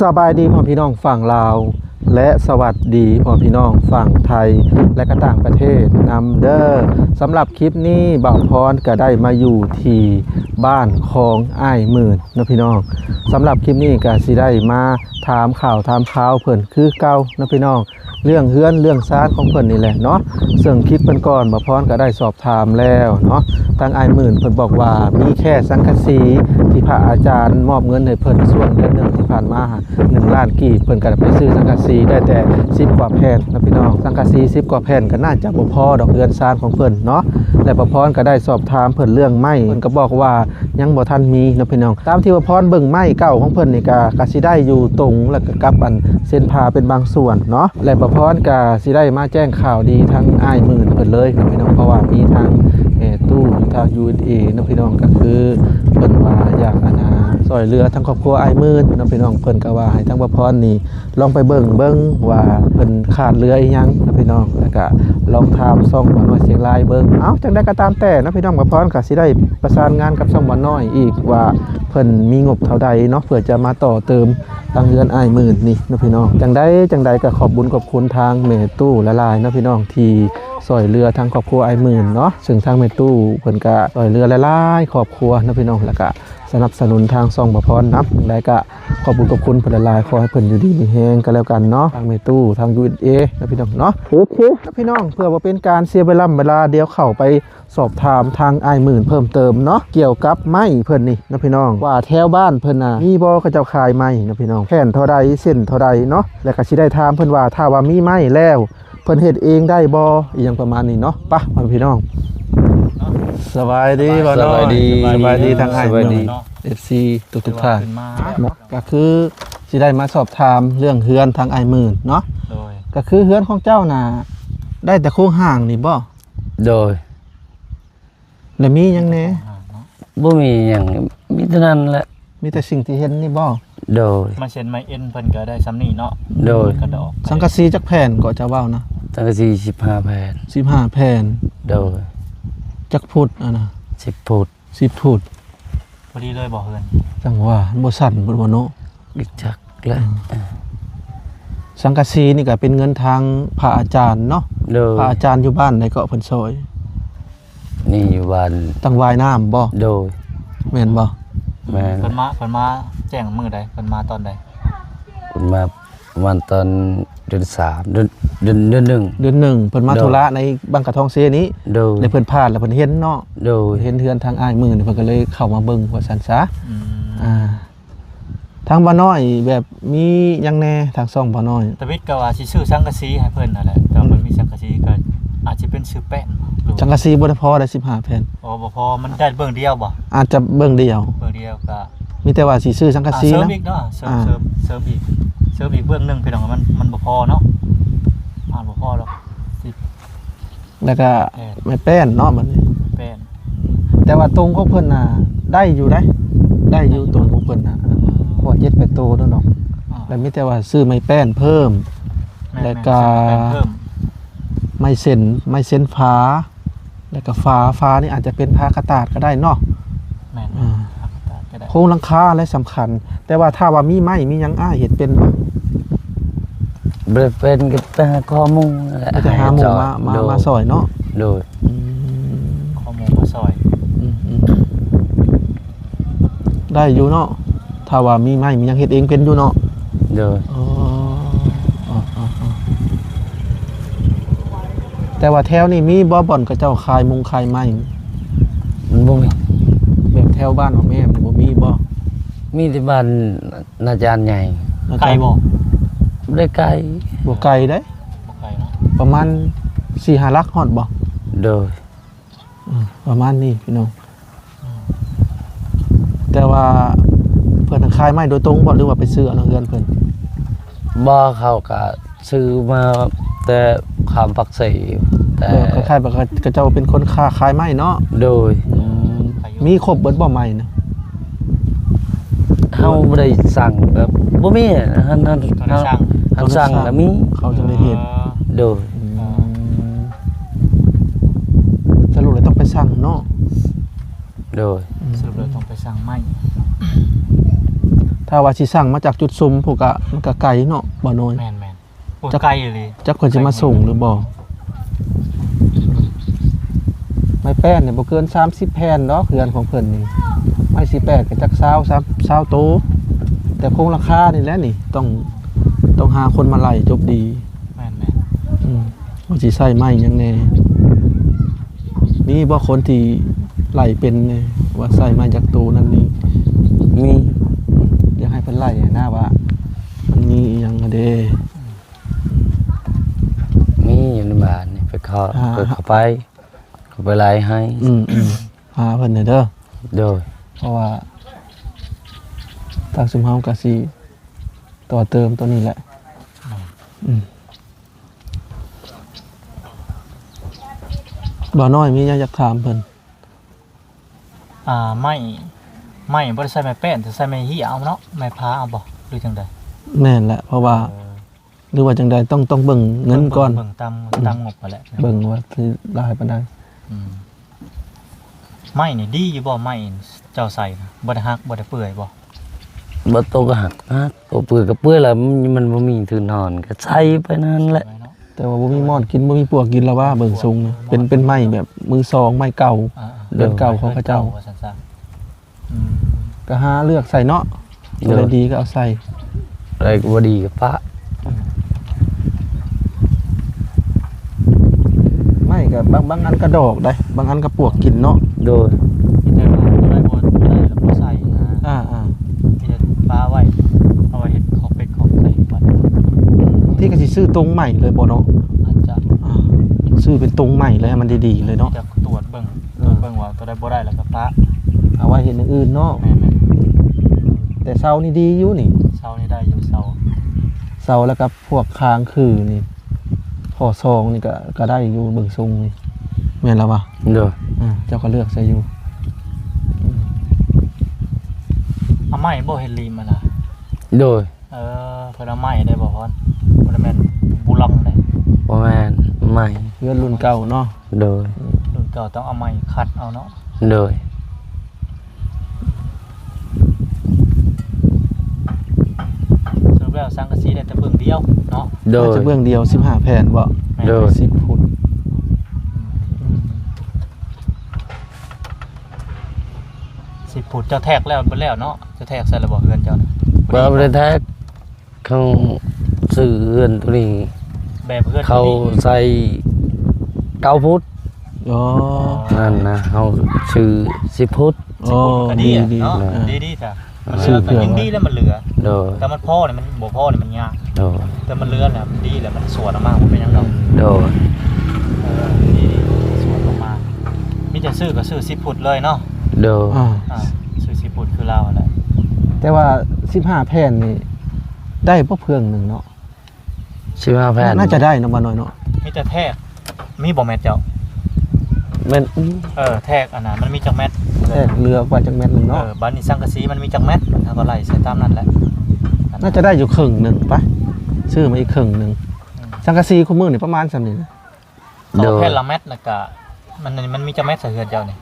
ສະບາຍດີພໍ່ພີ່ນ້ອງຝັ່ງລາວ ແລະ ສະຫວັດດີພໍ່ພີ່ນ້ອງຝັ່ງໄທ ແລະ ກໍຕ່າງປະເທດນຳເດີ້. ສຳລັບຄລິບນີ້ ບ່າວພອນກໍໄດ້ມາຢູ່ທີ່ບ້ານຂອງອ້າຍໝື່ນເນາະພີ່ນ້ອງ. ສຳລັບຄລິບນີ້ກໍຊິໄດ້ມາຖາມຂ່າວຖາມຄາວເພິ່ນຄືເກົ່າເນາະພີ່ນ້ອງ. ເລື່ອງເຮືອນເລື່ອງຊານຂອງເພິ່ນນີ້ແຫຼະເນາະ, ເຊິ່ງຄລິບເພິ່ນກ່ອນ ບ່າວພອນກໍໄດ້ສອບຖາມແລ້ວເນາະ, ທາງອ້າຍໝື່ນເພິ່ນບອກວ່າມີແຄ່ສັງກະສີທີ່ພະອາຈານມອບເງິນໃຫ້ເພິ່ນຊ່ວງເດືອນໜຶ່ງທີ່ຜ່ານມາ ໜຶ່ງລ້ານກີບ, ເພິ່ນກໍໄດ້ໄປຊື້ສັງກະສີໄດ້ແຕ່ສິບກວ່າແຜ່ນເນາະພີ່ນ້ອງ. ສັງກະສີສິບກວ່າແຜ່ນກໍໜ້າຈະບໍ່ພໍດອກເຮືອນຊານຂອງເພິ່ນເນາະ. ແລະ ບ່າວພອນກໍໄມ້ສອບຖາມເພິ່ນເລື່ອງໄມ້ ເພິ່ນກໍບອກວ່າ ຍັງບໍ່ທັນມີເນາະພີ່ນ້ອງ. ຕາມທີ່ບ່າວພອນເບິ່ງໄມ້ເກົ່າຂອງເພິ່ນນີ້ກະ ກະຊິໄດ້ຢູ່ຕົງ ແລ້ວກະກັບອັນເສັ້ນພາເປັນບາງສ່ວນເນາະ. ແລະ ບ່າວພອນກະຊິໄດ້ມາແຈ້ງຂ່າວດີທາງອ້າຍໝື່ນເພິ່ນເລີຍເນາະພີ່ນ້ອງ, ເພາະວ່າມີທາງແມ່ຕູ້ຢູ່ທາງ ຢູເອສເອ ເນາະພີ່ນ້ອງ, ກະຄືເພິ່ນວ່າຢາກອັນນ່າຊ່ອຍເຫຼືອທາງຄອບຄົວອ້າຍໝື່ນເນາະພີ່ນ້ອງ. ເພິ່ນກະວ່າໃຫ້ທາງບ່າວພອນນີ້ ລອງໄປເບິ່ງເບິ່ງວ່າເພິ່ນຂາດເຫຼືອອີ່ຫຍັງເນາະພີ່ນ້ອງ, ແລ້ວກະລອງຖາມຊ່ອງບ່າວນ້ອຍຊຽງລາຍເບິ່ງ. ເອົ້າ ຈັ່ງໃດກໍຕາມແຕ່ເນາະພີ່ນ້ອງ, ບ່າວພອນກໍຊິໄດ້ປະສານງານກັບຊ່ອງບ່າວນ້ອຍອີກວ່າເພິ່ນມີງົບເທົ່າໃດເນາະ, ເພື່ອຈະມາຕໍ່ເຕີມທາງເຮືອນອ້າຍໝື່ນນີ້ເນາະພີ່ນ້ອງ. ຈັ່ງໃດ ຈັ່ງໃດກໍຂອບບຸນຂອບຄຸນທາງແມ່ຕູ້ຫຼາຍໆເນາະພີ່ນ້ອງ ທີ່ຊ່ອຍເຫຼືອທາງຄອບຄົວອ້າຍໝື່ນເນາະ, ເຊິ່ງທາງແມ່ຕູ້ເພິ່ນກໍຊ່ອຍເຫຼືອຫຼາຍໆຄອບຄົວເນາະພີ່ນ້ອງ, ແລ້ວກະສະໜັບສະໜູນທາງຊ່ອງບ່າວພອນນຳ. ຈັ່ງໃດກໍ ຂອບຄຸນຂອບຄຸນເພິ່ນຫຼາຍໆ, ຂໍໃຫ້ເພິ່ນຢູ່ດີມີແຮງກໍແລ້ວກັນເນາະ, ທາງແມ່ຕູ້ ທາງ ຢູເອສເອ ນະພີ່ນ້ອງເນາະ. ໂອເຄນະພີ່ນ້ອງ, ເພື່ອບໍ່ເປັນການເສຍເວລາເວລາ, ດຽວເຂົ້າໄປສອບຖາມທາງອ້າຍໝື່ນເພີ່ມເຕີມເນາະ, ກ່ຽວກັບໄມ້ເພິ່ນນີ້ນະພີ່ນ້ອງ, ວ່າແຖວບ້ານເພິ່ນນະ ມີບໍ່ເຂົາເຈົ້າຂາຍໄມ້ນະພີ່ນ້ອງ, ແຜ່ນເທົ່າໃດ ເສັ້ນເທົ່າໃດເນາະ. ແລ້ວກໍຊິໄດ້ຖາມເພິ່ນວ່າ ຖ້າວ່າມີໄມ້ແລ້ວ ເພິ່ນເຮັດເອງໄດ້ບໍ່ ອີ່ຫຍັງປະມານນີ້ເນາະ. ປະ ພໍ່ແມ່ພີ່ນ້ອງ, ສະບາຍດີບ່າວນ້ອຍ. ສະບາຍດີ ສະບາຍດີທາງອ້າຍໝື່ນ, ເອັຟຊີທຸກໆທ່ານເນາະ. ກໍຄືຊິໄດ້ມາສອບຖາມເລື່ອງເຮືອນທາງອ້າຍໝື່ນເນາະ. ໂດຍ ກໍຄືເຮືອນຂອງເຈົ້ານະ ໄດ້ແຕ່ໂຄງຮ່າງນີ້ບໍ່? ໂດຍ ແລ້ວມີຫຍັງແດ່? ບໍ່ມີຫຍັງ, ມີເທົ່ານັ້ນແຫຼະ. ມີແຕ່ສິ່ງທີ່ເຫັນນີ້ບໍ່? ໂດຍ ໄມ້ເຊັ່ນໄມ້ເອັນເພິ່ນກໍໄດ້ຊ່ຳນີ້ເນາະ. ໂດຍ ກະດອກ ສັງກະສີຈັກແຜ່ນກໍຈະເວົ້ານະ? ສັງກະສີສິບຫ້າແຜ່ນ. ສິບຫ້າແຜ່ນ. ໂດຍ ຈັກຟຸດອັນນະ? ສິບຟຸດ. ສິບຟຸດ ພໍດີເລີຍບໍ່ເຮືອນ? ຈັ່ງວ່າ ມັນບໍ່ສັ່ນບໍ່ເນາະ? ອີກຈັກແຫຼະ. ອືມ ສັງກະສີນີ້ກໍເປັນເງິນທາງພະອາຈານເນາະ. ໂດຍ ພະອາຈານຢູ່ບ້ານໃດເກາະເພິ່ນຊ່ອຍ? ນີ້ຢູ່ບ້ານ ຕັ້ງວາຍນ້ຳບໍ່? ໂດຍ ແມ່ນບໍ່? ແມ່ນ. ເພິ່ນມາ ເພິ່ນມາແຈ້ງມື້ໃດ? ເພິ່ນມາຕອນໃດ? ເພິ່ນມາປະມານຕອນເດືອນສາມ ເດືອນ ເດືອນ ເດືອນໜຶ່ງ. ເດືອນໜຶ່ງ ເພິ່ນມາ ໂດຍ ທຸລະໃນບັ້ງກະທອງເຊນີ້. ໂດຍ ແລ້ວເພິ່ນຜ່ານແລ້ວເພິ່ນເຫັນເນາະ. ໂດຍ ເຫັນເຮືອນທາງອ້າຍໝື່ນ ເພິ່ນກໍເລີຍເຂົ້າມາເບິ່ງວ່າຊັ້ນຊະ. ອືມ ອ່າ ທາງບ່າວນ້ອຍແບບມີຫຍັງແດ່ ທາງຊ່ອງບ່າວນ້ອຍ? ຕາວິດກໍວ່າຊິຊື້ສັງກະສີໃຫ້ເພິ່ນນັ້ນແຫຼະ, ແຕ່ວ່າ ອືມ ເພິ່ນມີສັງກະສີກໍອາດຊິເປັນຊື້ແປ້ນ. ສັງກະສີບໍ່ໄດ້ພໍໄດ້ສິບຫ້າແຜ່ນ. ອໍ ບໍ່ພໍ, ມັນໄດ້ເບື້ອງດຽວບໍ່? ອາດຈະເບື້ອງດຽວ. ເບື້ອງດຽວກໍ ມີແຕ່ວ່າຊິຊື້ສັງກະສີ ອ່າ ເສີມ ນະ ອີກເນາະ, ເສີມ ອ່າ ເສີມ ເສີມອີກ ເສີມອີກເບື້ອງໜຶ່ງ ພີ່ນ້ອງ, ມັນ ມັນບໍ່ພໍເນາະ, ອ່າ ບໍ່ພໍດອກ. ແລ້ວກໍ ແມ່ນ ໄມ້ແປ້ນເນາະ ບັດນີ້ ແປ້ນ. ແຕ່ວ່າຕົງຂອງເພິ່ນນະ ໄດ້ຢູ່ໃດ໋ ໄດ້ຢູ່ຕົງຂອງເພິ່ນນະ ເພາະວ່າເຈັດແປດໂຕເນາະ. ອ່າ ແລ້ວມີແຕ່ວ່າຊື້ໄມ້ແປ້ນເພີ່ມ ແມ່ນໆ ແລ້ວກໍ ຊື້ໄມ້ແປ້ນເພີ່ມ ໄມ້ເສັ້ນ ໄມ້ເສັ້ນຝາ ແລ້ວກໍຝາ ຝານີ້ອາດຈະເປັນຝາກະດາດກໍໄດ້ເນາະ. ແມ່ນ ອ່າ ໂຄງຫຼັງຄາແຫຼະສຳຄັນ. ແຕ່ວ່າຖ້າວ່າມີໄມ້ມີຫຍັງ ອ້າຍເຮັດເປັນບໍ່? ບໍ່ໄດ້ເປັນ, ກໍໄປຫາຂໍໝູ່ແຫຼະ ໄປຫາໝູ່ມາ ມາ ໂດຍ ມາຊ່ອຍເນາະ. ໂດຍ ອືມ ຂໍໝູ່ມາຊ່ອຍ. ອືມໆ ໄດ້ຢູ່ເນາະ, ຖ້າວ່າມີໄມ້ມີຫຍັງເຮັດເອງເປັນຢູ່ເນາະ. ໂດຍ ອໍ ແຕ່ວ່າແຖວນີ້ມີບໍ່ບ່ອນເຂົາເຈົ້າຂາຍມຸງຂາຍໄມ້? ມັນບໍ່ມີ. ແບບແຖວບ້ານອອກແມ່ນບໍ່ມີບໍ່? ມີແຕ່ບ້ານນາຈານໃຫຍ່. ນາຈານ ໄກບໍ່? ບໍ່ໄດ້ໄກ. ບໍ່ໄກເດ້. ບໍ່ໄກເນາະ. ປະມານສີ່ຫ້າຫຼັກຮອດບໍ່? ໂດຍ ອືມ ປະມານນີ້ພີ່ນ້ອງ. ແຕ່ວ່າເພິ່ນຂາຍໄມ້ໂດຍຕົງບໍ່ ຫຼືວ່າໄປຊື້ເອົານຳເຮືອນເພິ່ນ? ບໍ່, ເຂົາກະຊື້ມາແຕ່ຂ້າມປາກເຊ, ແຕ່ ເອີ ຄ້າຍໆ ແບບເຂົາເຈົ້າເປັນຄົນຄ້າຂາຍໄມ້ເນາະ. ໂດຍ ອືມ ມີຄົບເບິດບໍ່ໄມ້ນະ? ເຮົາບໍ່ໄດ້ສັ່ງ ແບບບໍ່ມີ. ຫັ້ນ ຫັ້ນ ເຮົາສັ່ງ ເຮົາສັ່ງລະມີ ເຂົາຈຶ່ງໄດ້ເຮັດ. ໂດຍ ອືມ ສະຫຼຸບແລ້ວຕ້ອງໄປສັ່ງເນາະ. ໂດຍ ອືມ ສະຫຼຸບແລ້ວຕ້ອງໄປສັ່ງໄມ້. ຖ້າວ່າຊິສັ່ງມາຈາກຈຸດຊຸມພຸ້ນກະ ມັນກະໄກເນາະ ບ່າວນ້ອຍ. ແມ່ນໆ ໂອ້ຍ ຈັກ ໄກອີ່ຫຼີ ຈັກເພິ່ນຊິມາສົ່ງຫຼືບໍ່. ໄມ້ແປ້ນນີ້ບໍ່ເກີນສາມສິບແຜ່ນດອກ ເຮືອນຂອງເພິ່ນນີ້. ໄມ້ສີ່ແປດກະຈັກຊາວ ຊາວໂຕ ແຕ່ໂຄງຫຼັງຄານີ້ແຫຼະນີ້ ຕ້ອງ ຕ້ອງຫາຄົນມາໄລ່ຈົບດີ. ແມ່ນໆ ອືມ ວ່າຊິໃຊ້ໄມ້ຫຍັງແດ່? ມີບໍ່ຄົນທີ່ໄລ່ເປັນແດ່ ວ່າໃຊ້ໄມ້ຈັກໂຕນັ້ນນີ້? ມີ. ຢາກໃຫ້ເພິ່ນໄລ່ນະ ວ່າມັນມີອີ່ຫຍັງແດ່? ມີຢູ່ໃນບ້ານນີ້ ໄປເຂົ້າ ອ່າ ເພິ່ນເຂົ້າໄປ ເຂົາໄປໄລ່ໃຫ້. ອືມໆ ຫາເພິ່ນແດ່ເດີ. ໂດຍ. ເພາະວ່າທາງຊຸມເຮົາກະຊິຕໍ່ເຕີມໂຕນີ້ແຫຼະ. ອືມ. ບ່າວນ້ອຍມີຫຍັງຢາກຖາມເພິ່ນ? ອ່າ ໄມ້ ໄມ້ບໍ່ໄດ້ໃຊ້ໄມ້ແປ້ນ ແຕ່ໃຊ້ໄມ້ເຫຍເອົາເນາະ ໄມ້ພາເອົາບໍ່ ຫຼືຈັ່ງໃດ? ແມ່ນແຫຼະ ເພາະວ່າ ເອີ ຫຼືວ່າຈັ່ງໃດ ຕ້ອງ ຕ້ອງເບິ່ງເງິນກ່ອນ ເບິ່ງ ເບິ່ງຕາມ ອືມ ຕາມງົບຫັ້ນແຫຼະ ເບິ່ງວ່າຊິຫຼາຍປານໃດ. ອືມ. ໄມ້ນີ້ດີຢູ່ບໍ່? ໄມ້ເຈົ້າໃສ່ນະ ບໍ່ໄດ້ຫັກ ບໍ່ໄດ້ເປື່ອຍບໍ່? ບໍ່ຕົກກະຫັກ ຫັກ ບໍ່ເປື່ອຍກະເປື່ອຍລະ ມັນ ມັນບໍ່ມີທຶນຮອນ ກະໃສ່ໄປນັ້ນແຫຼະ. ແຕ່ວ່າບໍ່ມີໝອນກິນ ບໍ່ມີປົວກິນລະວ່າ ເບິ່ງຊົງນະ ເປັນ ເປັນໄມ້ແບບມືສອງ ໄມ້ເກົ່າ ອ່າໆ ເຮືອນເກົ່າຂອງເຂົາເຈົ້າ ເປັນໄມ້ເກົ່າວ່າຊັ້ນຊະ. ອືມ ກະຫາເລືອກໃສ່ເນາະ ໂດຍ ໂຕໃດດີກະເອົາໃສ່ ໂຕໃດກະບໍ່ດີກະປະ. ອືມ ໄມ້ກະບາງ ບາງອັນກະດອກໃດ໋ ບາງອັນກະປວກກິນເນາະ. ໂດຍ. ມີແຕ່ວ່າໂຕໃດບໍ່ ບໍ່ໄດ້ລະບໍ່ໃສ່ນະ. ອ່າໆ ມີແຕ່ປະໄວ້ ເອົາໄວ້ເຮັດຄອກເປັດຄອກໄກ່ໄວ້. ອືມ ບາງທີກະຊິຊື້ຕົງໃໝ່ເລີຍບໍ່ເນາະ? ອາດຈະ ອ່າ ຊື້ເປັນຕົງໃໝ່ເລີຍ ໃຫ້ມັນດີໆເລີຍເນາະ. ຈະຕວດເບິ່ງ ເອີ ເບິ່ງວ່າໂຕໃດບໍ່ໄດ້ແລ້ວກະປະ ເອົາໄວ້ເຮັດຢ່າງອື່ນເນາະ. ແມ່ນໆ ແຕ່ເສົານີ້ດີຢູ່ນີ້ ເສົານີ້ໄດ້ຢູ່ ເສົາ ເສົາແລ້ວກະພວກຄາງຄືນີ້ ຂໍ້ສອງນີ້ກະ ກະໄດ້ຢູ່ເບິ່ງຊົງນີ້ ແມ່ນລະວະ? ໂດຍ. ອ່າ ເຈົ້າກະເລືອກໃສ່ຢູ່. ເອົາໄມ້ບໍ່ເຮັດລິມຫັ້ນນະ? ໂດຍ. ເອີ ເພິ່ນເອົາໄມ້ໄດ້ບໍ່ພອນ? ບໍ່ໄດ້ແມ່ນບູລັອງໄດ໋. ບໍ່ແມ່ນໄມ້ ເຮືອນລຸ້ນເກົ່າເນາະ. ໂດຍ. ລຸ້ນເກົ່າຕ້ອງເອົາໄມ້ຂັດເອົາເນາະ. ໂດຍ. ສະຫຼຸບແລ້ວສັງກະສີໄດ້ແຕ່ເບື້ອງດຽວເນາະ. ໂດຍ. ໄດ້ແຕ່ເບື້ອງດຽວ ສິບຫ້າແຜ່ນບໍ່? ແມ່ນ. ໂດຍ. ສິບຟຸດ. ສິບຟຸດ ເຈົ້າແທກແລ້ວເບິດແລ້ວເນາະ? ເຈົ້າແທກໃສ່ແລ້ວບໍ່ເຮືອນເຈົ້ານະ? ບໍ່ ບໍ່ໄດ້ແທກ ເຂົາຊື້ເຮືອນໂຕນີ້ ແບບເຮືອນໂຕນີ້ ເຂົາໃສ່ເກົ້າຟຸດ. ອໍ ນັ້ນນະ ເຮົາຊື້ສິບຟຸດ. ອໍ ກະດີ ດີ ເນາະ ດີ ດີ ດີ ຈ້ະ. ມັນເຫຼືອ ມັນຍິ່ງດີແລ້ວມັນເຫຼືອ. ໂດຍ. ແຕ່ມັນພໍນີ້ມັນບໍ່ພໍນີ້ມັນຍາກ. ໂດຍ. ແຕ່ມັນເຫຼືອແລ້ວມັນດີແລ້ວ ມັນສວນອອກມາບໍ່ເປັນຫຍັງດອກ. ໂດຍ. ເອີ ດີ ສວນອອກມາ ມີແຕ່ຊື້ກະຊື້ສິບຟຸດເລີຍເນາະ. ໂດຍ. ອ່າ ອ່າ ຊື້ສິບຟຸດຄືລາວຫັ້ນແຫຼະ. ແຕ່ວ່າສິບຫ້າແຜ່ນນີ້ ໄດ້ບໍ່ເຟືອງໜຶ່ງເນາະ? ສິບຫ້າແຜ່ນ ໜ້າຈະໄດ້ເນາະ ບ່າວນ້ອຍເນາະ. ມີແຕ່ແທກ ມີບໍ່ແມັດເຈົ້າ? ແມັດ ເອີ ແທກອັນນັ້ນມັນມີຈັກແມັດ? ແທກເຫຼືອກວ່າຈັກແມັດໜຶ່ງເນາະ. ເອີ ບາດນີ້ສັງກະສີມັນມີຈັກແມັດ ເຮົາກະໄລ່ໃສ່ຕາມນັ້ນແຫຼະ. ໜ້າຈະໄດ້ຢູ່ເຄິ່ງໜຶ່ງ ໄປ ຊື້ມາອີກເຄິ່ງໜຶ່ງ. ອືມ ສັງກະສີຄູ່ມື້ນີ້ປະມານສ່ຳນີ້ນະ? ໂດຍ. ແຜ່ນລະແມັດລະກະ ມັນ ມັນມີຈັກແມັດໃສ່ເຮືອນເຈົ້ານີ້?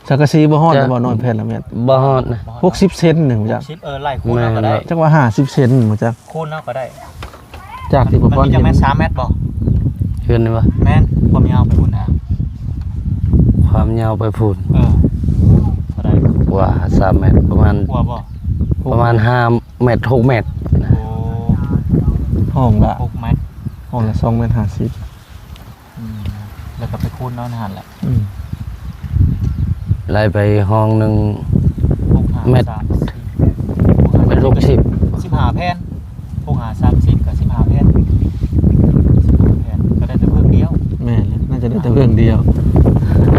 ສັງກະສີບໍ່ຮອດ ຈະ ບໍ່ນ້ອຍແຜ່ນລະແມັດ ບໍ່ຮອດນະ. ຫົກສິບເຊັນນີ້ບໍ່ຈັກ. ຫົກສິບ ເອີ ໄລ່ຄູນເອົາກະໄດ້. ຈັກວ່າຫ້າສິບເຊັນບໍ່ຈັກ. ຄູນເອົາກະໄດ້. ຈາກທີ່ ມັນ ປະມານ ມີຈັກແມັດ ສາມແມັດບໍ່? ເຮືອນນີ້ບໍ່? ແມ່ນ ຄວາມຍາວໄປພຸ້ນນະ. ຄວາມຍາວໄປພຸ້ນ ເອີ ເທົ່າໃດ? ກວ່າສາມແມັດ ປະມານ ກວ່າບໍ່? ປະມານຫ້າແມັດ ຫົກແມັດ. ໂອ້ ຫ້ອງລະຫົກແມັດ ຫ້ອງລະສອງແມັດຫ້າສິບ. ອືມ ແລ້ວກະໄປຄູນເອົາຫັ້ນແຫຼະ. ອືມ ໄລ່ໄປຫ້ອງໜຶ່ງ ຫົກຫ້າ ແມັດ ສາມສິບ ແມັດຫົກສິບ ສິບຫ້າແຜ່ນ ຫົກຫ້າ ສາມສິບກະສິບຫ້າແຜ່ນ ສິບຫ້າແຜ່ນ ກະໄດ້ແຕ່ເບື້ອງດຽວ. ແມ່ນແຫຼະ ໜ້າຈະໄດ້ແຕ່ເບື້ອງດຽວ.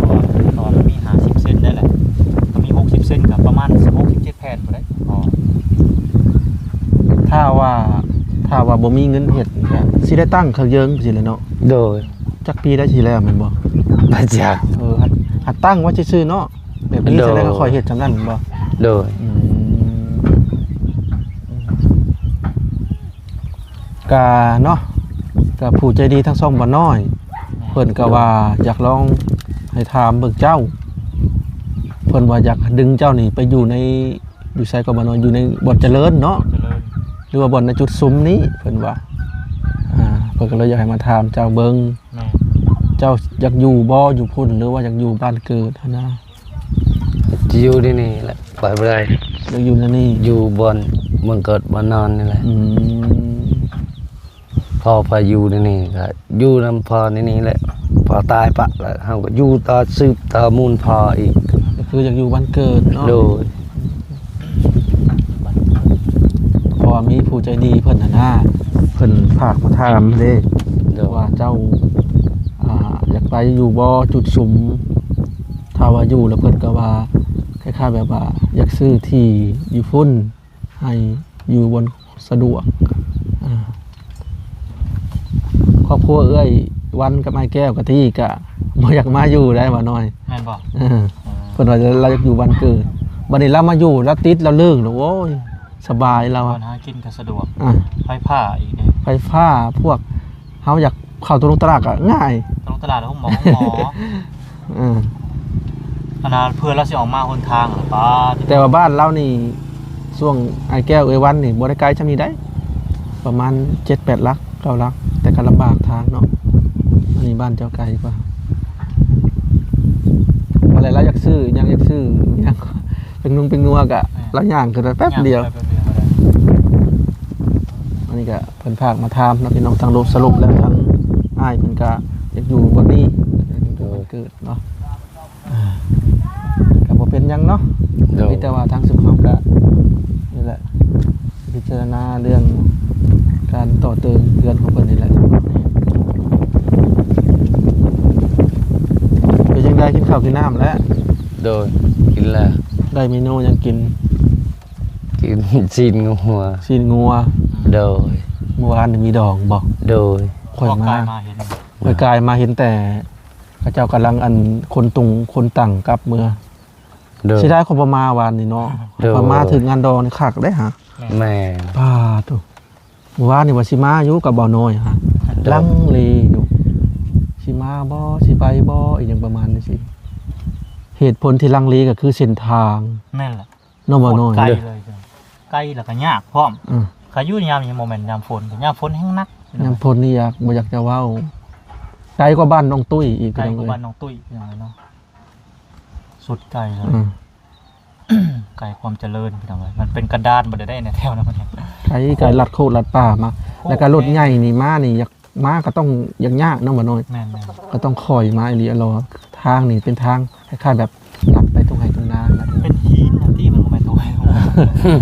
ເພາະວ່າ ເພາະວ່າມັນມີຫ້າສິບເຊັນໄດ້ແຫຼະ ກະມີຫົກສິບເຊັນ ກະປະມານສິບຫົກ ສິບເຈັດ ແຜ່ນພຸ້ນເດ້. ອໍ ຖ້າວ່າ ຖ້າວ່າບໍ່ມີເງິນເຮັດນີ້ກະຊິໄດ້ຕັ້ງເຄື່ອງເຢິງຊີ້ແຫຼະເນາະ. ໂດຍ. ຈັກປີໄດ້ຊິແລ້ວແມ່ນບໍ່? ບໍ່ຈັກ. ເອີ ຫັດ ຫັດຕັ້ງໄວ້ຊື່ໆເນາະ ແບບມີ ໂດຍ ຈັ່ງໃດກະຄ່ອຍເຮັດຊ່ຳນັ້ນແມ່ນບໍ່? ໂດຍ. ອືມ ກະເນາະ ກະຜູ້ໃຈດີທັງສອງບ່າວນ້ອຍ ເພິ່ນກະວ່າຢາກລອງໃຫ້ຖາມເບິ່ງເຈົ້າ ເພິ່ນວ່າຢາກດຶງເຈົ້ານີ້ໄປຢູ່ໃນ ຢູ່ໃສກໍບໍ່ນ້ອຍ ຢູ່ໃນບ່ອນຈະເລີນເນາະ ຈະເລີນ ຫຼືວ່າບ່ອນໃນຈຸດຊຸມນີ້ ເພິ່ນວ່າ ອ່າ ເພິ່ນກໍເລີຍຢາກໃຫ້ມາຖາມເຈົ້າເບິ່ງ ແມ່ນ ເຈົ້າຢາກຢູ່ບໍ່ຢູ່ພຸ້ນ ຫຼືວ່າຢາກຢູ່ບ້ານເກີດຫັ້ນນະ? ຈະຢູ່ໃນນີ້ແຫຼະ ໄປບໍ່ໄດ້ ຢາກຢູ່ໃນນີ້ ຢູ່ບ່ອນເມືອງເກີດເມືອງນອນນີ້ແຫຼະ ອືມ ພໍ່ໄປຢູ່ໃນນີ້ກໍຢູ່ນຳພໍ່ໃນນີ້ແຫຼະ ພໍ່ຕາຍປະແລ້ວ ເຮົາກໍຢູ່ຕໍ່ ສືບຕໍ່ມູນພໍ່ອີກ ກໍຄືຢາກຢູ່ບ້ານເກີດເນາະ ໂດຍ ເພາະວ່າມີຜູ້ໃຈດີເພິ່ນຫັ້ນນະ ເພິ່ນຝາກມາຖາມເດ້ ໂດຍ ວ່າເຈົ້າ ອ່າ ຢາກໄປຢູ່ບໍ່ ຈຸດຊຸມ ຖ້າວ່າຢູ່ແລ້ວເພິ່ນກໍວ່າ ຄ້າຍໆແບບວ່າ ຢາກຊື້ທີ່ຢູ່ພຸ້ນ ໃຫ້ຢູ່ບ່ອນສະດວກ ອ່າ ຄອບຄົວເອື້ອຍວັນກັບອ້າຍແກ້ວກະຕິກະບໍ່ຢາກມາຢູ່ໄດ໋ ວ່າໜ້ອຍ ແມ່ນບໍ່? ເອີ ເອີ ເພິ່ນວ່າລາວຢາກຢູ່ບ້ານເກີດ ບັດນີ້ລາວມາຢູ່ ລາວຕິດລາວເລີກ ໂອ້ຍ ສະບາຍລາວ ບ່ອນຫາກິນກໍສະດວກ ອ່າ ໄຟຟ້າອີກເດ້ ໄຟຟ້າ ພວກເຮົາຢາກເຂົ້າຕົວລົງຕະຫຼາດກໍງ່າຍ ຕົວລົງຕະຫຼາດ ໂຮງໝໍ ໂຮງໝໍ ເອີ ອັນນັ້ນເພື່ອລາວຊິອອກມາຫົນທາງລະປາດ ແຕ່ວ່າບ້ານລາວນີ້ ຊ່ວງອ້າຍແກ້ວເອື້ອຍວັນນີ້ບໍ່ໄດ້ໄກຊ່ຳນີ້ໃດ໋ ປະມານເຈັດແປດຫຼັກເກົ້າຫຼັກ ແຕ່ກໍລຳບາກທາງເນາະ ອັນນີ້ບ້ານເຈົ້າໄກກວ່າ ບັດແລ້ວລາວຢາກຊື້ຫຍັງ ຢາກຊື້ຫຍັງ ເປັນນຸ່ງເປັນນົວກະ ລາວຍ່າງຂຶ້ນໄປແປັບດຽວ ຍ່າງໄປແປັບດຽວກໍໄດ້ ອັນນີ້ກະເພິ່ນຝາກມາຖາມເນາະ ພີ່ນ້ອງ ທາງໂລກສະຫຼຸບແລ້ວ ທາງອ້າຍເພິ່ນກະຢາກຢູ່ບ່ອນນີ້ ຢູ່ບ່ອນເກີດເນາະ ອ່າ ກໍບໍ່ເປັນຫຍັງເນາະ ໂດຍ ມີແຕ່ວ່າທາງຊຸມເຮົາກໍນີ້ແຫຼະ ພິຈາລະນາເລື່ອງການຕໍ່ເຕີມເຮືອນຂອງເພິ່ນນີ້ແຫຼະ ເປັນຈັ່ງໃດ ກິນເຂົ້າກິນນ້ຳແລ້ວ? ໂດຍ ກິນແລ້ວ ໄດ້ເມນູຫຍັງກິນ? ກິນຊີ້ນງົວ ຊີ້ນງົວ ໂດຍ ມື້ວານນີ້ມີດອງບໍ່? ໂດຍ ຂ້ອຍມາ ຂ້ອຍກາຍມາເຫັນແຕ່ ເຂົາເຈົ້າກຳລັງ ອັນ ຂົນຕຸງຂົນຕັ່ງກັບເມືອ ໂດຍ ເສຍດາຍຂ້ອຍບໍ່ມາວານນີ້ເນາະ ໂດຍ ຂ້ອຍມາຖືກງານດອງນີ້ຄັກເດ້ຫະ ແມ່ນ ປາໂທ້ ມື້ວານນີ້ວ່າຊິມາຢູ່ກັບບ່າວນ້ອຍຫະ ໂດຍ ລັງເລຢູ່ ຊິມາບໍ່ ຊິໄປບໍ່ ອີ່ຫຍັງປະມານນີ້ຊິ ເຫດຜົນທີ່ລັງເລກໍຄືເສັ້ນທາງ ແມ່ນແຫຼະ ເນາະ ບໍ່ນ້ອຍ ໂຄດໄກເລີຍ ໄກແລ້ວກໍຍາກພ້ອມ ອືມ ຂ້ອຍຢູ່ຍາມນີ້ບໍ່ແມ່ນຍາມຝົນ ຍາມຝົນແຮງໜັກ ຍາມຝົນນີ້ຢາກ ບໍ່ຢາກຈະເວົ້າ ໄກກວ່າບ້ານນ້ອງຕຸ້ຍອີກ ໄກກວ່າບ້ານນ້ອງຕຸ້ຍ ພີ່ນ້ອງເອີຍເນາະ ສຸດໄກເລີຍ ອືມ ໄກຄວາມຈະເລີນ ພີ່ນ້ອງເອີຍ ມັນເປັນກັນດານບໍ່ໄດ້ໃດ ແຖວນັ້ນມັນ ໄກ ໄກລັດໂຄກລັດປ່າມາ ແລ້ວກໍລົດໃຫຍ່ນີ້ມານີ້ຢາກ ມາກໍຕ້ອງຍາກໆເນາະ ບໍ່ນ້ອຍ ແມ່ນໆ ກໍຕ້ອງຄ່ອຍມາອີ່ຫຼີ ລະວັງ ທາງນີ້ເປັນທາງຄ້າຍໆແບບລັດໄປທົ່ງໄຮ່ທົ່ງນາ ເປັນຫີນທີ່ມັນບໍ່ແມ່ນທົ່ງໄຮ່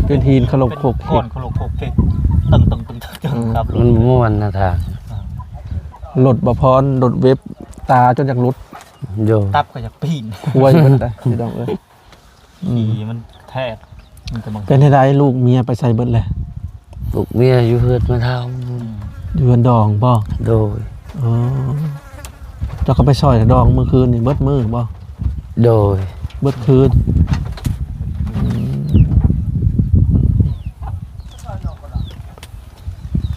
ເປັນຫີນຄະລົກໂຄກເຄັກ ເປັນກ້ອນຄະລົກໂຄກເຄັກ ຕຶງໆໆ ເອີ ຂັບລົດ ມັນບໍ່ມ່ວນນະທາງ ລົດບໍ່ພອນ ລົດເວັບ ຕາຈົນຢາກຫຼຸດ ໂດຍ ຕັບກໍຢາກປີ້ນ ຄວາຍເບິດໄດ໋ ພີ່ນ້ອງເອີຍ. ອືມ ຂີ້ມັນແທກ ມັນຈະບັງ ເປັນໃດ ລູກເມຍໄປໃສເບິດແລ້ວ? ລູກເມຍຢູ່ເຮືອນແມ່ເຖົ້າ ອືມ ຢູ່ເຮືອນດອງບໍ່? ໂດຍ ອໍ ເຈົ້າກໍໄປຊ່ອຍດອງມື້ຄືນນີ້ເບິດມື້ບໍ່? ໂດຍ ເບິດຄືນ ອືມ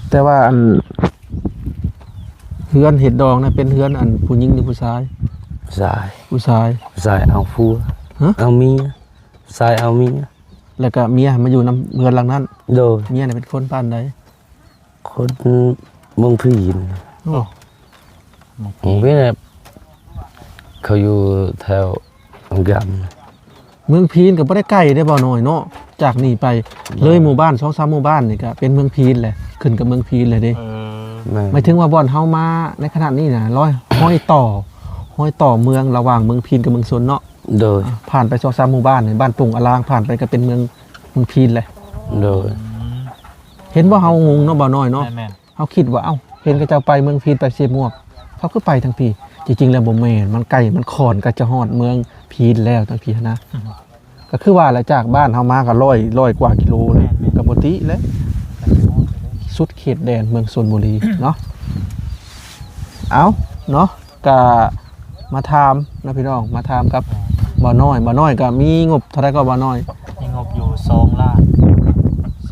ແຕ່ວ່າ ອັນ ເຮືອນເຮັດດອງນະ ເປັນເຮືອນ ອັນ ຜູ້ຍິງ ຫຼື ຜູ້ຊາຍ? ຜູ້ຊາຍ ຜູ້ຊາຍ ຜູ້ຊາຍເອົາຜົວ ຮະ? ເອົາເມຍ ຜູ້ຊາຍເອົາເມຍ ແລ້ວກໍເມຍໃຫ້ມາຢູ່ນຳເຮືອນຫຼັງນັ້ນ? ໂດຍ ເມຍນະເປັນຄົນບ້ານໃດ? ຄົນເມືອງພີນ ໂອ້ ເມືອງພີນ ເຂົາຢູ່ແຖວ ເມືອງພີນກໍບໍ່ໄດ້ໄກເດ້ ບ່າວນ້ອຍເນາະ ຈາກນີ້ໄປເລີຍໝູ່ບ້ານສອງສາມໝູ່ບ້ານນີ້ກໍເປັນເມືອງພີນແຫຼະ ຂຶ້ນກັບເມືອງພີນແຫຼະເດ້ ເອີ ແມ່ນ ໝາຍເຖິງວ່າບ່ອນເຮົາມາໃນຂະນະນີ້ນະ ຮອຍ ຮອຍຕໍ່ ຮອຍຕໍ່ເມືອງລະຫວ່າງເມືອງພີນກັບເມືອງຊົນເນາະ ໂດຍ ຜ່ານໄປສອງສາມໝູ່ບ້ານນີ້ ບ້ານປົງອາລາງ ຜ່ານໄປກໍເປັນເມືອງ ເມືອງພີນແຫຼະ ໂດຍ ເຫັນບໍ່ ເຮົາງົງເນາະ ບ່າວນ້ອຍເນາະ ແມ່ນໆ ເຮົາຄິດວ່າ ເອົ້າ ເຫັນເຂົາເຈົ້າໄປເມືອງພີນ ໄປເຊມວກ ເຂົາຄືໄປທາງພີ້ ຈິງໆແລ້ວບໍ່ແມ່ນ ມັນໄກ ມັນຂ້ອນກໍຈະຮອດເມືອງພີນແລ້ວ ທາງພີ້ຫັ້ນນະ ອືຮຶ ກໍຄືວ່າແຫຼະ ຈາກບ້ານເຮົາມາກໍຮ້ອຍ ຮ້ອຍກວ່າກິໂລແລ້ວ ແມ່ນໆ ກໍບໍ່ຕິແລ້ວ ກໍຊິຮອດໄປໄດ້ ສຸດເຂດແດນເມືອງຊົນບູລີເນາະ ເອົ້າ ເນາະ ກະມາຖາມນະພີ່ນ້ອງ ມາຖາມກັບ ເອີ ບ່າວນ້ອຍ ບ່າວນ້ອຍກະມີງົບເທົ່າໃດກໍບ່າວນ້ອຍ? ມີງົບຢູ່ສອງລ້ານ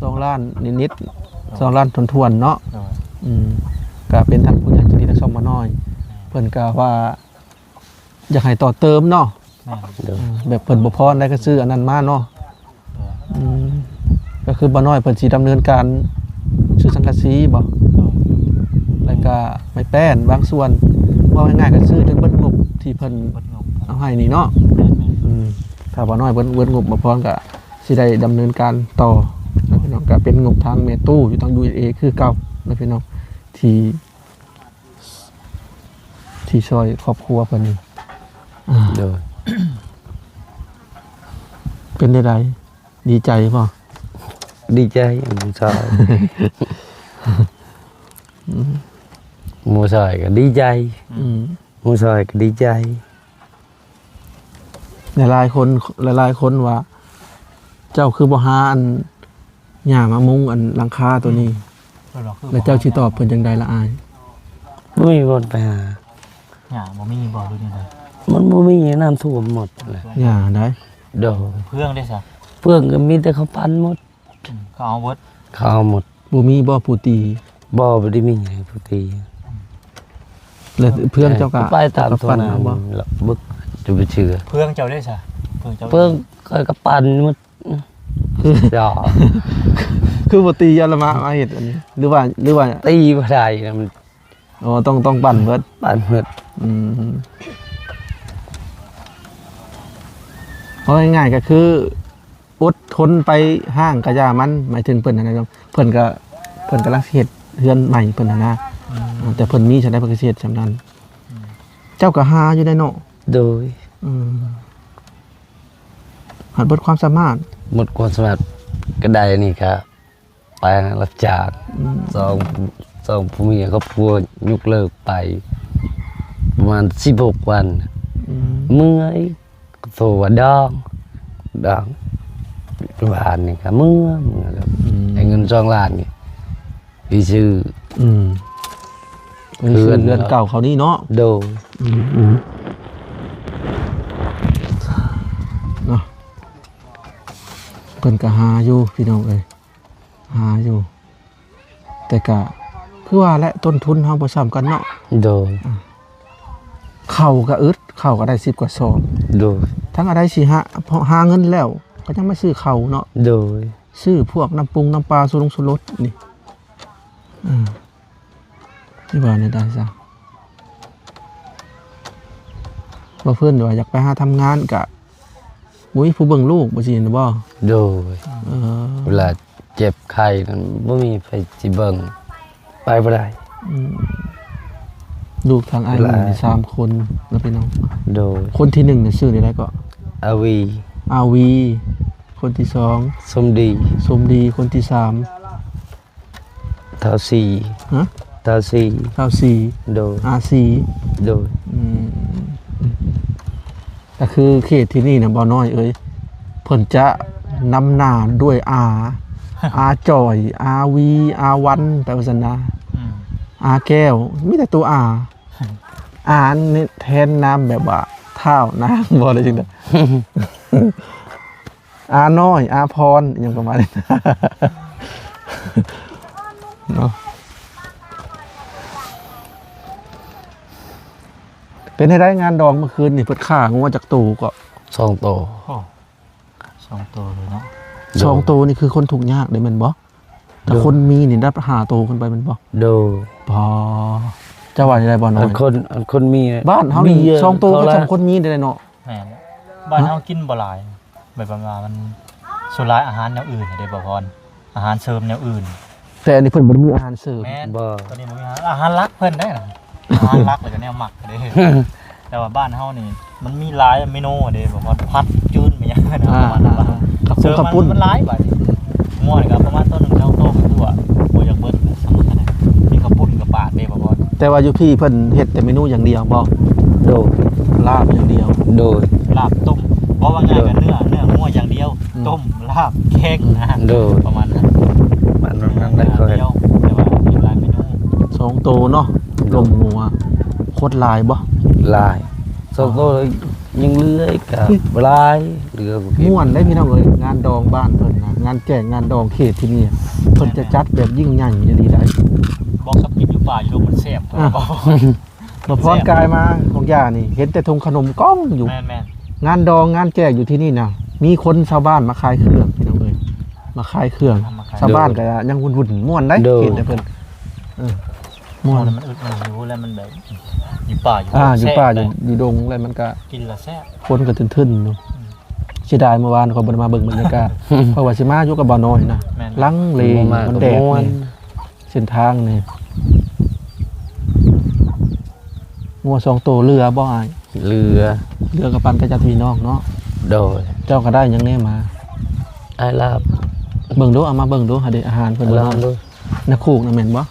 ສອງລ້ານນິດໆ ໂດຍ ສອງລ້ານຖ້ວນໆເນາະ ໂດຍ ອືມ ກະເປັນທາງຜູ້ໃຫຍ່ໃຈດີທາງຊ່ອງບ່າວນ້ອຍ ແມ່ນ ເພິ່ນກະວ່າຢາກໃຫ້ຕໍ່ເຕີມເນາະ ແມ່ນ ໂດຍ ອືມ ແບບເພິ່ນບໍ່ພໍໃດກໍຊື້ອັນນັ້ນມາເນາະ ໂດຍ ອືມ ກໍຄືບ່າວນ້ອຍເພິ່ນຊິດຳເນີນການຊື້ສັງກະສີບໍ? ແລ້ວກໍໄມ້ແປ້ນບາງສ່ວນ ເວົ້າງ່າຍໆກໍຊື້ຈົນເບິດງົບທີ່ເພິ່ນ ເບິດງົບ ເອົາໃຫ້ນີ້ເນາະ. ແມ່ນໆ ອືມ ຖ້າບ່າວນ້ອຍເບິດ ເບິດງົບ ບ່າວພອນກໍຊິໄດ້ດຳເນີນການຕໍ່ນະພີ່ນ້ອງ ກໍເປັນງົບທາງແມ່ຕູ້ຢູ່ທາງ ຢູເອສເອ ຄືເກົ່ານະພີ່ນ້ອງ ທີ່ ທີ່ຊ່ອຍຄອບຄົວເພິ່ນນີ້. ອ່າ ໂດຍ ເປັນໃດ? ດີໃຈບໍ່? ດີໃຈ ໝູ່ຊອຍ ໝູ່ຊອຍກໍດີໃຈ. ອືມ ໝູ່ຊອຍກໍດີໃຈ. ຫຼາຍໆຄົນ ຫຼາຍໆຄົນວ່າ ເຈົ້າຄືບໍ່ຫາອັນຫຍ້າມາມຸງອັນຫຼັງຄາໂຕນີ້? ແລ້ວເຈົ້າຊິຕອບເພິ່ນຈັ່ງໃດລະອ້າຍ? ບໍ່ມີບ່ອນໄປຫາ. ຫຍ້າບໍ່ມີບໍ່ ຫຼືຈັ່ງໃດ? ມັນບໍ່ມີ ນ້ຳຖ້ວມໝົດແຫຼະ. ຫຍ້າໃດ? ໂດຍ ເຟືອງເດ້ຊະ? ເຟືອງກໍມີແຕ່ເຂົາປັ່ນໝົດ. ອືມ ເຂົາເອົາເບິດ ເຂົາເອົາໝົດ. ບໍ່ມີບໍ່ຜູ້ຕີ? ບໍ່ ບໍ່ໄດ້ມີໃຜຜູ້ຕີ. ແລ້ວເຟືອງເຈົ້າກໍ ເອີ ໄປຕາມທົ່ວນາ ເຈົ້າກໍປັ່ນເອົາບໍ່? ລະບຶກ ຈະໄປເຊື່ອ. ເຟືອງເຈົ້າເດ້ຊະ? ເຟືອງເຈົ້າ ເຟືອງຂ້ອຍກໍປັ່ນໝົດ. ຄື ຄືບໍ່ຕີ ຢ່າລະມາ ມາເຮັດອັນນີ້ ຫຼືວ່າ ຫຼືວ່າຕີບໍ່ໄດ້ນະ ມັນ ອໍ ຕ້ອງ ຕ້ອງປັ່ນເບິດ ປັ່ນເບິດ. ອືມ ເວົ້າງ່າຍໆກໍຄື ອົດທົນໄປຮ້າງກະຢ່າມັນ ໝາຍເຖິງເພິ່ນຫັ້ນນະ ເພິ່ນກະ ເພິ່ນກຳລັງຊິເຮັດເຮືອນໃໝ່ເພິ່ນຫັ້ນນະ. ອືມ ແຕ່ເພິ່ນມີສ່ຳໃດເພິ່ນກະຊິເຮັດສ່ຳນັ້ນ. ອືມ ເຈົ້າກະຫາຢູ່ໄດ໋ເນາະ? ໂດຍ. ອືມ ຫາກເບິດຄວາມສາມາດ ໝົດຄວາມສາມາດ ກະໄດ້ນີ້ກະ ໄປຮັບຈ້າງ. ອືມ ສອງ ສອງຜົວເມຍຄອບຄົວຍົກເລີກໄປປະມານສິບຫົກວັນ. ອືມ ເມື່ອຍ ໂທວ່າດອງ ດອງ ບ້ານນີ້ກໍເມື່ອ ເມື່ອແລ້ວ. ອືມ ໄດ້ເງິນສອງລ້ານນີ້ ໄປຊື້ ອືມ ໄປຊື້ເຮືອນ ເຮືອນເກົ່າເຂົານີ້ເນາະ. ໂດຍ. ອືມ ອືມ ເນາະ ເພິ່ນກໍຫາຢູ່ພີ່ນ້ອງເອີຍ. ຫາຢູ່ ແຕ່ກະຄືວ່າແຫຼະ ຕົ້ນທຶນເຮົາບໍ່ສ່ຳກັນເນາະ. ໂດຍ. ອ່າ ເຂົ້າກະອຶດ ເຂົ້າກະໄດ້ສິບກວ່າຊອບ. ໂດຍ. ທັງອາໄດ້ຊິຫາ ເພາະຫາເງິນແລ້ວກໍຍັງມາຊື້ເຂົ້າເນາະ. ໂດຍ. ຊື້ພວກນ້ຳປຸງນ້ຳປາ ຊູລົງຊູລົດນີ້. ເອີ ຊິວ່າແນວໃດຊະ ວ່າເພິ່ນວ່າຢາກໄປຫາທຳງານກະບໍ່ມີຜູ້ເບິ່ງລູກ ບໍ່ຊີ້ນະບໍ່? ໂດຍ. ເອີ ເວລາເຈັບໄຂ້ນັ້ນບໍ່ມີໃຜຊິເບິ່ງ ໄປບໍ່ໄດ້. ອືມ ລູກທາງອ້າຍ ເວລາ ມີສາມຄົນນະພີ່ນ້ອງ. ໂດຍ. ຄົນທີໜຶ່ງນີ້ຊື່ແນວໃດເກາະ? ອາວີ. ອາວີ. ຄົນທີສອງ? ສົມດີ. ສົມດີ. ຄົນທີສາມ? ທ້າວສີ. ຮະ? ທ້າວສີ. ທ້າວສີ. ໂດຍ. ອາສີ. ໂດຍ. ອືມ ກໍຄືເຂດທີ່ນີ້ນະ ບ່າວນ້ອຍເອີຍ ເພິ່ນຈະນຳໜ້າດ້ວຍອາ ອາຈ່ອຍ ອາວີ ອາວັນ ໄປວ່າຊັ້ນນະ. ອືມ ອາແກ້ວ ມີແຕ່ຕົວອາ ອານີ້ແທນນາມແບບວ່າທ້າວນາງບໍ່ ຫຼືຈັ່ງໃດ? ອານ້ອຍ ອາພອນ ອີ່ຫຍັງປະມານນີ້ເນາະ. ເປັນໃດງານດອງມື້ຄືນນີ້ ເພິ່ນຂ້າງົວຈັກໂຕເກາະ? ສອງໂຕ. ໂອ້ ສອງໂຕເລີຍເນາະ. ສອງໂຕນີ້ຄືຄົນທຸກຍາກເດ້ແມ່ນບໍ່? ແຕ່ ໂດຍ ຄົນມີນີ້ໄດ້ຫ້າໂຕຂຶ້ນໄປແມ່ນບໍ່? ໂດຍ. ພໍ ເຈົ້າວ່າຈັ່ງໃດ ບ່າວນ້ອຍ? ອັນຄົນ ອັນຄົນມີ ບ້ານເຮົານີ້ ມີ ສອງໂຕ ເຂົາ ກໍ ລະ ສ່ຳຄົນມີໄດ້ເນາະ. ແມ່ນ ບ້ານເຮົາ ຮະ? ກິນບໍ່ຫຼາຍ ແບບວ່າມັນ ສ່ວນຫຼາຍອາຫານແນວອື່ນເດ້ ບ່າວພອນ ອາຫານເສີມແນວອື່ນ. ແຕ່ອັນນີ້ເພິ່ນບໍ່ໄດ້ມີອາຫານເສີມ. ແມ່ນ ບໍ່ ຕົວນີ້ບໍ່ມີອາຫານ ອາຫານຫຼັກເພິ່ນໄດ້ນະ ອາຫານຫຼັກ ແລ້ວກໍແນວໝັກເດ້. ແຕ່ວ່າບ້ານເຮົານີ້ມັນມີຫຼາຍເມນູເດ້ ແບບວ່າຜັດຈືນ ແມ່ນຫຍັງນະ ອ່າ ປະມານນັ້ນ. ອ່າ ກັບ ເສີມ ກັບປຸ້ນ ມັນຫຼາຍບາດນີ້. ງົວນີ້ກໍປະມານໂຕໜຶ່ງ ສອງໂຕ ຄືວ່າບໍ່ຢາກເບິດສ່ຳນັ້ນນະ ມີເຂົ້າປຸ້ນກັບປາດເດ້ ບໍ່ພໍ. ແຕ່ວ່າຢູ່ພີ້ເພິ່ນເຮັດແຕ່ເມນູຢ່າງດຽວບໍ່? ໂດຍ. ລາບຢ່າງດຽວ. ໂດຍ. ລາບຕົ້ມ ເວົ້າວ່າງ່າຍກໍເນື້ອ ເນື້ອງົວຢ່າງດຽວ. ອືມ ຕົ້ມ ລາບ ແກງນະ. ໂດຍ. ປະມານນັ້ນ ປະມານນັ້ນ. ແຕ່ວ່າມີຫຼາຍເມນູ ສອງໂຕເນາະ. ໂດຍ. ລົມງົວ ຄົນຫຼາຍບໍ່? ຫຼາຍ. ສອງໂຕ ຍັງເຫຼືອອີກກໍຫຼາຍ ເຫຼືອບໍ່ເກັ່ງ. ມ່ວນເດ້ພີ່ນ້ອງເອີຍ ງານດອງບ້ານເພິ່ນນະ ງານແຈກງານດອງເຂດທີ່ນີ້ ເພິ່ນຈະຈັດແບບຍິ່ງໃຫຍ່ອີ່ຫຼີໃດ. ບອກກັບກິນຢູ່ປ່າຢູ່ດົງມັນແຊບ. ອ່ະ ບໍ່ ບໍ່ພອນ ແຊບ ກາຍມາຂອງຢານີ້ ເຫັນແຕ່ຖົງຂະໜົມກ້ອງຢູ່. ແມ່ນໆ. ງານດອງງານແຈກຢູ່ທີ່ນີ້ນະ ມີຄົນຊາວບ້ານມາຂາຍເຄື່ອງພີ່ນ້ອງເອີຍ. ມາຂາຍເຄື່ອງ. ເອົາມາຂາຍ ຊາວບ້ານກໍຍັງວຸ້ນໆ ມ່ວນໄດ໋. ໂດຍ ກິນແຕ່ເພິ່ນ ເອີ ມ່ວນ. ມັນອຶດ ມັນຫິວ ແລ້ວມັນແບບຢູ່ປ່າຢູ່ ອ່າ ຢູ່ປ່າ ແຊບ ຢູ່ ຢູ່ດົງ ແລ້ວມັນກໍ ກິນແລ້ວແຊບ ຄົນກໍທຶນໆ ຢູ່. ອືມ ເສຍດາຍເມື່ອວານຂ້ອຍບໍ່ໄດ້ມາເບິ່ງບັນຍາກາດ ຂ້ອຍວ່າຊິມາຢູ່ກັບບ່າວນ້ອຍນະ. ແມ່ນ ລັງເລ ບໍ່ມາ ມັນແດດ ກໍມ່ວນ ນີ້ ເສັ້ນທາງນີ້. ງົວສອງໂຕເຫຼືອບໍ່ອ້າຍ? ເຫຼືອ ເຫຼືອກໍປັນກັບຍາດພີ່ນ້ອງເນາະ. ໂດຍ ເຈົ້າກໍໄດ້ຫຍັງແດ່ມາ? ອ້າຍລາບ. ເບິ່ງດູ ເອົາມາເບິ່ງດູ ຫາເດ ອາຫານເພິ່ນ ລອງດູ. ໃນຄຸກນະແມ່ນບໍ່?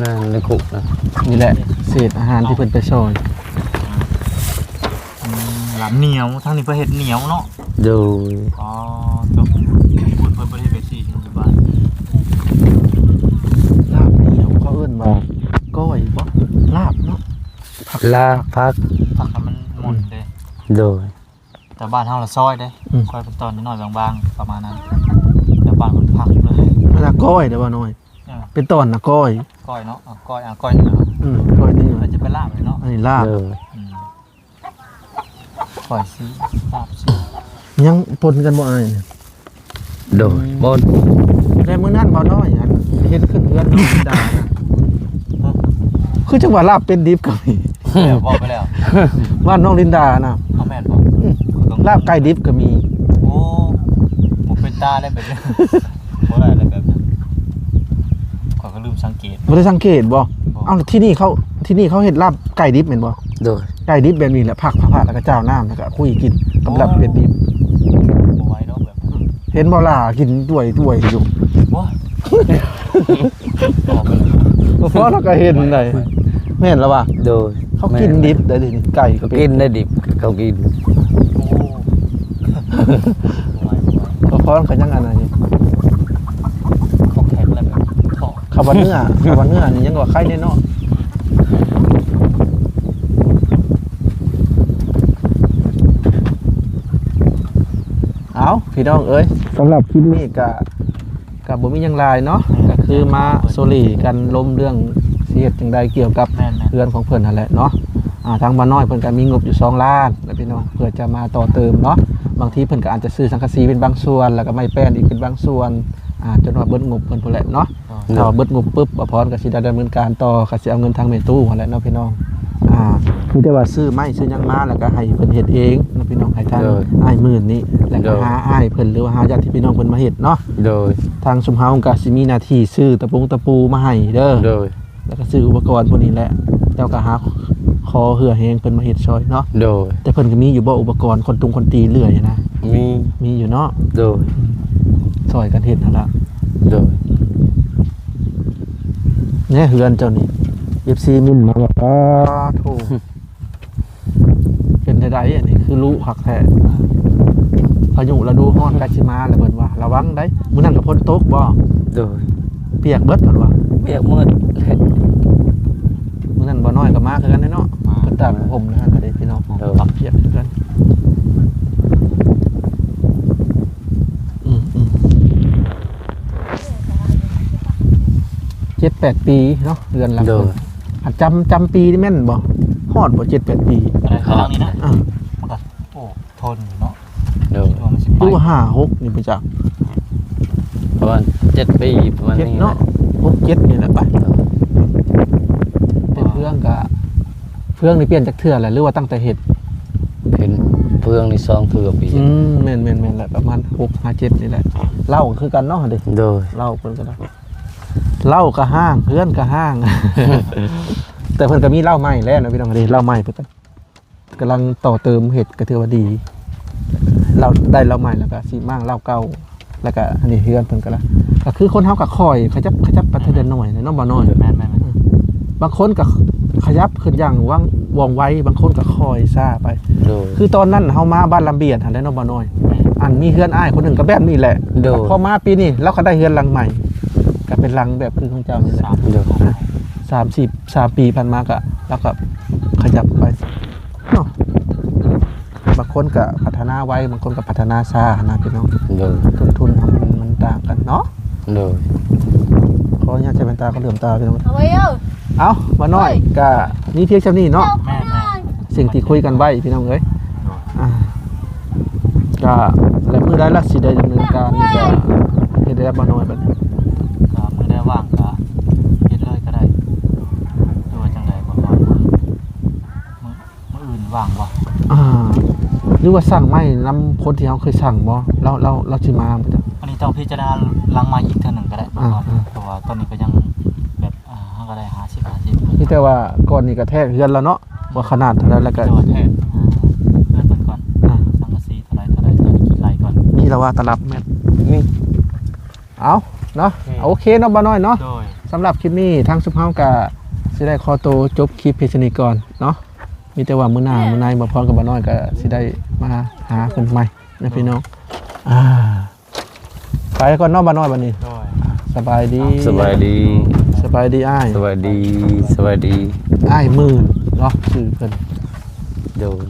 ນັ້ນໃນຄຸກນະ ນີ້ແຫຼະເສດອາຫານທີ່ເພິ່ນໄປຊ່ອຍ. ອືມ ລາບໜຽວ ທາງນີ້ເພິ່ນເຮັດໜຽວເນາະ. ໂດຍ ອໍ ຈົບ ເພິ່ນບໍ່ໄດ້ເຮັດແບບຊີ້ຢູ່ບ້ານ. ລາບໜຽວ ເຂົາເອີ້ນວ່າກ້ອຍບໍ່? ລາບເນາະ ລາບ ຜັກ ຜັກໃຫ້ມັນໝຸ່ນເດ້. ໂດຍ ແຕ່ບ້ານເຮົາລະຊອຍເດ້. ອືມ ຂ້ອຍເປັນຕອນນ້ອຍໆ ບາງໆ ປະມານນັ້ນ ແຕ່ບ້ານເພິ່ນຜັກເລີຍ. ເວລາກ້ອຍເດ້ ບ່າວນ້ອຍ. ເອີ ເປັນຕອນນະ ກ້ອຍ ກ້ອຍເນາະ. ເອົາ ກ້ອຍ ເອົາ ກ້ອຍເນື້ອ ອືມ ກ້ອຍເນື້ອ ແລ້ວຈະໄປລາບເລີຍເນາະ. ອັນນີ້ລາບ. ເອີ ອືມ ກ້ອຍຊີ້ ລາບຊີ້ ຍັງປົນກັນບໍ່ອ້າຍ? ໂດຍ ອືມ ບໍ່. ແຕ່ມື້ນັ້ນບ່າວນ້ອຍ ອັນ ເຫັນຂຶ້ນເຮືອນນ້ອງລິນດານະ. ຮະ ຄືຈັ່ງວ່າລາບເປັດດິບກໍມີ. ແລ້ວ ເວົ້າໄປແລ້ວ ບ້ານນ້ອງລິນດານະ. ເອົາ ແມ່ນບໍ່? ອືມ ລາບໄກ່ດິບກໍມີ. ໂອ້ ບໍ່ເປັນຕາໄດ້ແບບນີ້ ບໍ່ໄດ້ແລ້ວແບບນັ້ນ ຂ້ອຍກໍລືມສັງເກດ. ບໍ່ໄດ້ສັງເກດບໍ່? ບໍ່. ເອົ້າ ທີ່ນີ້ເຂົາ ທີ່ນີ້ເຂົາເຮັດລາບໄກ່ດິບແມ່ນບໍ່? ໂດຍ ໄກ່ດິບແບບນີ້ແຫຼະ ຜັກ ຜັກ ແລ້ວກໍຈ່າວນ້ຳ ແລ້ວກໍຄຸຍກິນກັບລາບເປັດດິບ. ໂອ້ ບໍ່ໄຫວດອກແບບນັ້ນ. ເຫັນບໍ່ລະ ກິນດ້ວຍໆ ຢູ່. ໂອ້ຍ ບໍ່ພໍ ເຮົາກໍເຫັນໄດ໋. ແມ່ນລະວະ. ໂດຍ ເຂົາກິນດິບໄດ໋ ເດນີ້ ໄກ່ ເຂົາກິນໄດ້ດິບ ເຂົາກິນ. ໂອ້ ບໍ່ພໍ ກໍຍັງອັນນັ້ນຢູ່ ຂອງແຂກແລ້ວແບບ ຂອງ ຄຳວ່າເນື້ອ ຄຳວ່າເນື້ອນີ້ຍັງວ່າໄຄແນ່ເນາະ. ເອົາ ພີ່ນ້ອງເອີຍ ສຳລັບຄລິບນີ້ກະ ກະບໍ່ມີຫຍັງຫຼາຍເນາະ ກະຄືມາໂຊເລກັນລົມເລື່ອງຊິເຮັດຈັ່ງໃດກ່ຽວກັບ ແມ່ນໆ ເຮືອນຂອງເພິ່ນຫັ້ນແຫຼະເນາະ. ອ່າ ທາງບ່າວນ້ອຍເພິ່ນກະມີງົບຢູ່ສອງລ້ານແຫຼະພີ່ນ້ອງ ເພື່ອຈະມາຕໍ່ເຕີມເນາະ. ບາງທີເພິ່ນກະອາດຈະຊື້ສັງກະສີເປັນບາງສ່ວນ ແລ້ວກະໄມ້ແປ້ນອີກເປັນບາງສ່ວນ ອ່າ ຈົນວ່າເບິດງົບເພິ່ນພຸ້ນແຫຼະເນາະ. ໂດຍ ຖ້າວ່າເບິດງົບປຶບ ບ່າວພອນກໍຊິໄດ້ດຳເນີນການຕໍ່ ກໍຊິເອົາເງິນທາງແມ່ຕູ້ຫັ້ນແຫຼະເນາະພີ່ນ້ອງ. ອ່າ ມີແຕ່ວ່າຊື້ໄມ້ຊື້ຫຍັງມາ ແລ້ວກໍໃຫ້ເພິ່ນເຮັດເອງເນາະພີ່ນ້ອງ ໃຫ້ທາງ ໂດຍ ອ້າຍໝື່ນນີ້ ແລ້ວກໍ ໂດຍ ຫາອ້າຍເພິ່ນ ຫຼືວ່າຫາຍາດພີ່ນ້ອງເພິ່ນມາເຮັດເນາະ. ໂດຍ ທາງຊຸມເຮົາກໍຊິມີໜ້າທີ່ຊື້ຕະປຸງຕະປູມາໃຫ້ເດີ. ໂດຍ ແລ້ວກໍຊື້ອຸປະກອນພວກນີ້ແຫຼະ ເຈົ້າກໍຫາ ຂໍເຫື່ອແຮງເພິ່ນມາເຮັດຊ່ອຍເນາະ. ໂດຍ ແຕ່ເພິ່ນກໍມີຢູ່ບໍ່ ອຸປະກອນຄົນຕຸງຄົນຕີເລື່ອຍນະ? ມີ ມີຢູ່ເນາະ. ໂດຍ ອືມ ຊ່ອຍກັນເຮັດຫັ້ນລະ. ໂດຍ ແນ່ເຮືອນເຈົ້ານີ້ ເອັຟຊີມິນມາວ່າ ປາໂທ້ ເປັນໃດໆ ອັນນີ້ຄືລຸຄັກແທ້. ພາຍຸລະດູຮ້ອນໃກ້ຊິມາແລ້ວເພິ່ນວ່າ ລະວັງໄດ໋. ມື້ນັ້ນກໍຝົນຕົກບໍ່? ໂດຍ ປຽກເບິດເພິ່ນວ່າ. ປຽກໝົດ. ມື້ນັ້ນບ່າວນ້ອຍກໍມາຄືກັນເດ້ເນາະ ມາ ເພິ່ນຕາກຜ້າຫົ່ມນະ ກໍໄດ້ພີ່ນ້ອງ ໂດຍ ປັກປຽກຄືກັນ. ອືມໆ ເຈັດແປດປີເນາະ ເຮືອນຫຼັງ ໂດຍ ເພິ່ນ ຫາກຈຳ ຈຳປີນີ້ແມ່ນບໍ່? ຮອດບໍ່ ເຈັດແປດປີ? ອັນນັ້ນຄືຫຼັງນີ້ນະ ອ່າ ມັນກໍ ໂອ້ ທົນຢູ່ເນາະ. ໂດຍ ຄິດວ່າມັນຊິໄປ ຫຼືວ່າຫ້າຫົກນີ້ບໍ່ຈັກ ປະມານເຈັດປີ ປະມານນີ້ເນາະ ຫົກເຈັດນີ້ແຫຼະໄປ. ເປັນເຟືອງກະ ເຟືອງນີ້ປ່ຽນຈັກເທື່ອແລ້ວ ຫຼືວ່າຕັ້ງແຕ່ເຮັດ? ເປັນເຟືອງນີ້ສອງເທື່ອປີ. ອືມ ແມ່ນໆໆ ແຫຼະ ປະມານຫົກຫາເຈັດນີ້ແຫຼະ. ເຫຼົ້າກໍຄືກັນເນາະ ເດ້ ໂດຍ ເຫຼົ້າເພິ່ນກໍໄດ້ ເຫຼົ້າກໍຮ້າງ ເຮືອນກໍຮ້າງ ແຕ່ເພິ່ນກໍມີເຫຼົ້າໃໝ່ແລ້ວເນາະ ພີ່ນ້ອງເດ້. ເຫຼົ້າໃໝ່ເພິ່ນກໍ ກຳລັງຕໍ່ເຕີມເຮັດ ກໍຖືວ່າດີ. ເຫຼົ້າ ໄດ້ເຫຼົ້າໃໝ່ແລ້ວກໍຊິມ້າງເຫຼົ້າເກົ່າ ແລ້ວກໍອັນນີ້ເຮືອນເພິ່ນກໍລະ ກໍຄືຄົນເຮົາກໍຄ່ອຍຂະຫຍັບຂະຫຍັບໄປເທື່ອລະໜ້ອຍເນາະ ບໍ່ນ້ອຍ. ແມ່ນໆ ເອີ ບາງຄົນກໍຂະຫຍັບຂຶ້ນຢ່າງວ່ອງ ວ່ອງໄວ ບາງຄົນກໍຄ່ອຍຊ້າໄປ. ໂດຍ ຄືຕອນນັ້ນເຮົາມາບ້ານລຳບຽນຫັ້ນແຫຼະເນາະ ບໍ່ນ້ອຍ. ແມ່ນ ອັນມີເຮືອນອ້າຍຄົນໜຶ່ງກໍແບບນີ້ແຫຼະ. ໂດຍ ພໍມາປີນີ້ລາວກໍໄດ້ເຮືອນຫຼັງໃໝ່ ກໍເປັນຫຼັງແບບຄືຂອງເຈົ້ານີ້ແຫຼະ. ໂດຍ ສາມສິບ ສາມປີຜ່ານມາກໍ ລາວກໍຂະຫຍັບໄປເນາະ. ບາງຄົນກໍພັດທະນາໄວ ບາງຄົນກໍພັດທະນາຊ້ານະ ພີ່ນ້ອງ. ໂດຍ ຕົ້ນທຶນເຮົາມັນ ມັນຕ່າງກັນເນາະ. ໂດຍ ຂໍອະນຸຍາດໃສ່ແວ່ນຕາ ກໍເຫຼືອມຕາ ພີ່ນ້ອງ. ເອົາໄວ້ເອີ ເອົາ ບໍ່ນ້ອຍ ໂອ້ຍ ກໍມີພຽງສ່ຳນີ້ເນາະ. ແມ່ນໆ ສິ່ງທີ່ຄຸຍກັນໄວ້ ພີ່ນ້ອງເອີຍ. ໂດຍ ອ່າ ກໍ ແລະ ມື້ໃດລະຊິໄດ້ດຳເນີນການ ນີ້ກໍ ເຮັດໄດ້ບໍ່ນ້ອຍບັດນີ້? ກໍມື້ໃດວ່າງກໍເຮັດເລີຍກໍໄດ້ ຫຼືວ່າຈັ່ງໃດບໍ່? ມື້ ມື້ ມື້ອື່ນວ່າງບໍ່? ອ່າ ຫຼືວ່າສັ່ງໄມ້ນຳຄົນທີ່ເຮົາເຄີຍສັ່ງບໍ່? ລາວ ລາວ ລາວຊິມາບໍ່? ອັນນີ້ຕ້ອງພິຈາລະນາຫຼັງໄມ້ອີກເທື່ອໜຶ່ງກໍໄດ້ ອ່າ ເພາະວ່າຕອນນີ້ກໍຍັງແບບ ອ່າ ເຮົາກໍໄດ້ຫ້າສິບຫ້າສິບ ມີແຕ່ວ່າກ່ອນນີ້ກະແທກເຮືອນລະເນາະ ວ່າຂະໜາດເທົ່າໃດ ແລ້ວກະ ມີແຕ່ວ່າແທກ ອ່າ ເຮືອນເພິ່ນກ່ອນ ອ່າ ສັງກະສີເທົ່າໃດ ເທົ່າໃດ ເທົ່າໃດ ຄິດໄລ່ກ່ອນ ມີລະວ່າຕະລັບແມັດ ນີ້ ເອົາເນາະ ໂອເຄ ໂອເຄເນາະ ບ່າວນ້ອຍເນາະ ໂດຍ ສຳລັບຄລິບນີ້ທາງຊຸມເຮົາກະຊິໄດ້ຂໍໂຕຈົບຄລິບພຽງສ່ຳນີ້ກ່ອນເນາະ ມີແຕ່ວ່າມື້ໜ້າ ມື້ໃນ ບ່າວພອນກັບບ່າວນ້ອຍກະຊິໄດ້ມາຫາເພິ່ນໃໝ່ນະ ໂດຍ ພີ່ນ້ອງ ອ່າ ໄປກ່ອນເນາະ ບ່າວນ້ອຍ ບັດນີ້ ໂດຍ ສະບາຍດີ ສະບາຍດີ ສະບາຍດີອ້າຍ ສະບາຍດີ ສະບາຍດີ ອ້າຍໝື່ນເນາະ ຊື່ເພິ່ນ ໂດຍ